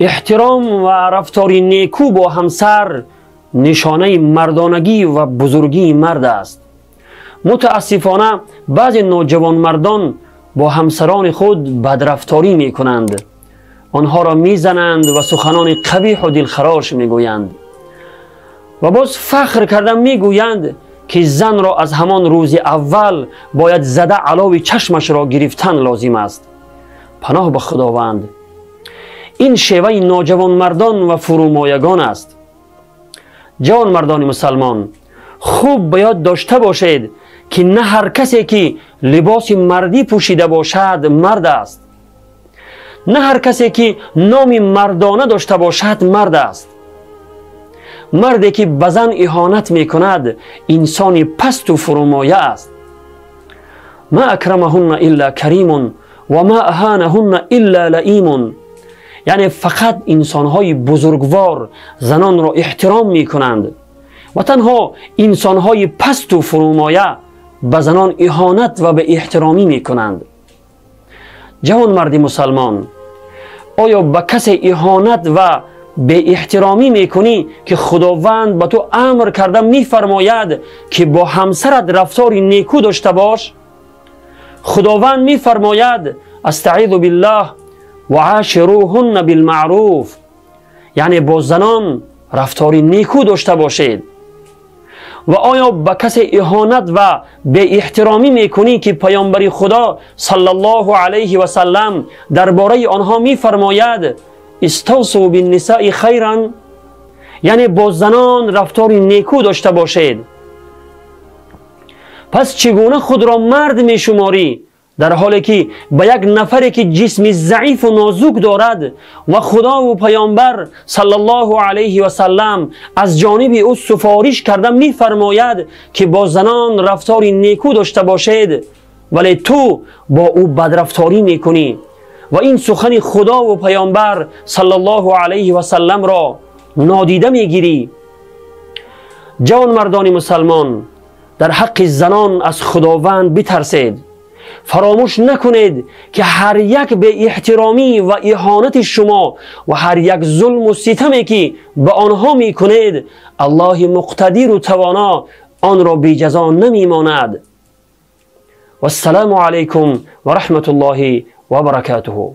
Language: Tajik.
Эҳтиром ва рафтори некӯ бо ҳамсар нишонаи мардонагӣ ва бузургии мард аст. Мутаассифона, баъзе ноҷавонмардон бо ҳамсарони худ бадрафторӣ мекунанд, онҳоро мезананд ва суханони қабиҳу дилхарош мегӯянд ва боз фахр карда мегӯянд, ки занро аз ҳамон рӯзи аввал бояд зада алови чашмашро гирифтан лозим аст. Паноҳ ба Худованд, ин шеваи ноҷавонмардон ва фурӯмоягон аст. Ҷавонмардони мусалмон, хуб ба ёд дошта бошед, ки на ҳар касе, ки либоси мардӣ пӯшида бошад, мард аст, на ҳар касе, ки номи мардона дошта бошад, мард аст. Марде, ки ба зан иҳонат мекунад, инсони пасту фурӯмоя аст. Ма акрамаҳунна илла каримун ва ма аҳанаҳунна илла лаимун. Яъне фақат инсонҳои бузургвор занонро эҳтиром мекунанд ва танҳо инсонҳои пасту фурӯмоя ба занон иҳонат ва беэҳтиромӣ мекунанд. Ҷавонмарди мусалмон, оё ба касе иҳонат ва беэҳтиромӣ мекунӣ, ки Худованд ба ту амр карда мефармояд, ки бо ҳамсарат рафтори некӯ дошта бош? Худованд мефармояд: астаизу биллаҳ, ва ашируҳунна билмаъруф, яъне бо занон рафтори некӯ дошта бошед. Ва оё ба касе иҳонат ва беэҳтиромӣ мекунӣ, ки паёмбари Худо саллаллоҳу алайҳи васаллам дар бораи онҳо мефармояд: иставсу биннисаи хайран, яъне бо занон рафтори некӯ дошта бошед? Пас чӣ гуна худро мард мешуморӣ, дар ҳоле ки ба як нафаре, ки ҷисми заифу нозук дорад ва Худову паёмбар саллаллоҳу алайҳи васаллам аз ҷониби ӯ суфориш карда мефармояд, ки бо занон рафтори некӯ дошта бошед, вале ту бо ӯ бадрафторӣ мекунӣ ва ин сухани Худову паёмбар саллаллоҳу алайҳи васалламро нодида мегирӣ? Ҷавонмардони мусалмон, дар ҳаққи занон аз Худованд битарсед. Фаромӯш накунед, ки ҳар як беэҳтиромӣ ва иҳонати шумо ва ҳар як зулму ситаме, ки ба онҳо мекунед, Аллоҳи муқтадиру тавоно онро беҷазо намемонад. Вассалому алайкум ва раҳматуллоҳи ва баракатуҳу.